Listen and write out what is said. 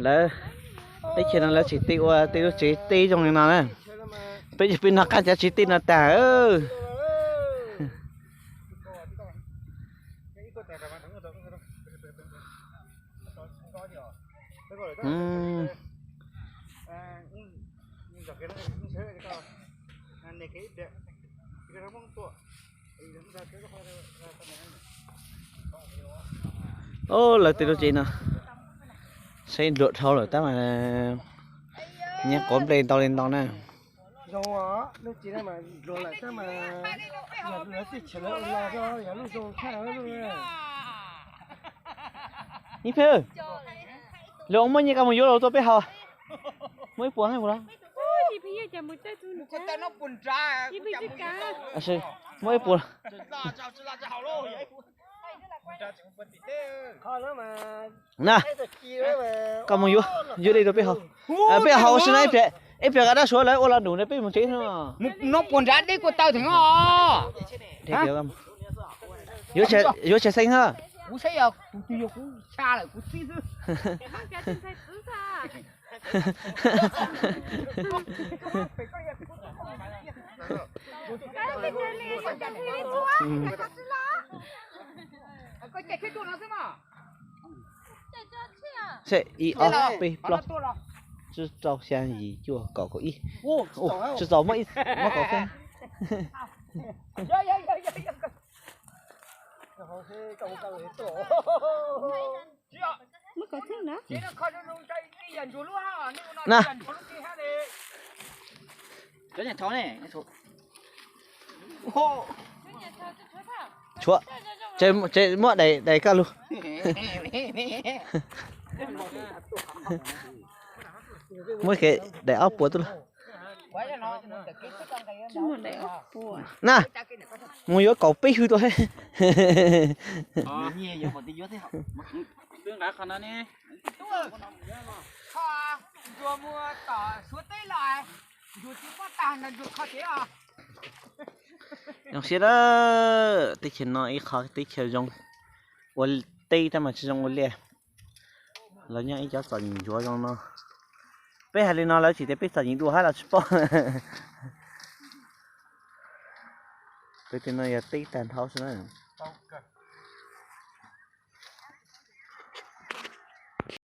Lawv, teb chaws no lawv tsis tij ua tej lub tsev tij zoo li no na. Peb, peb noj qab cov tsev tij no tag. Lawv tej lub tsev no saib nluag dhau lawm tab mas nyiaj quav nplej ntau li ntau na. Zoo, lub tsev no mas nluag lawm tab mas yog lawv tij chaws lawv ua los yog lub zoo tshaj lub. Ib pheej, lawv muaj nyiaj koj mus yuav los tua peb haus. Muaj ib puas los? Muaj ib puas. Na, koj mus yuav, yuav dej rau peb haus. Peb haus ua si no ib pliag, ib pliag kav dab suav lawv ua los num na peb mus tsev no. No puas nrad dej kua taw theem os. Yuav tshais xeeb na. Kuv saib yog tus twg yog kuv tsa lawm kuv txib xwb. Seb, ib, ob, peb, plaub, tsib, rau, xya, yim, cuaj, kaum, kaum ib. Tsib txaus muab ib, muab kaum xeeb. Na, tshuav, ces muab dais koj lug. Muab dais ob puas tuaj lug. Na, mus yuav kaum peb hwj tuaj. Zoo siab a, teb chaws no ib qho teb chaws zoo, ua teb tab mas tsis zoo ua liaj. Los nyob ib cov txom nyem ntsuav zoo no. Peb hais li no lawv tsis tias peb txom nyem dua hab los tsis paub. Peb tej no yog teb tag nrho xwb na.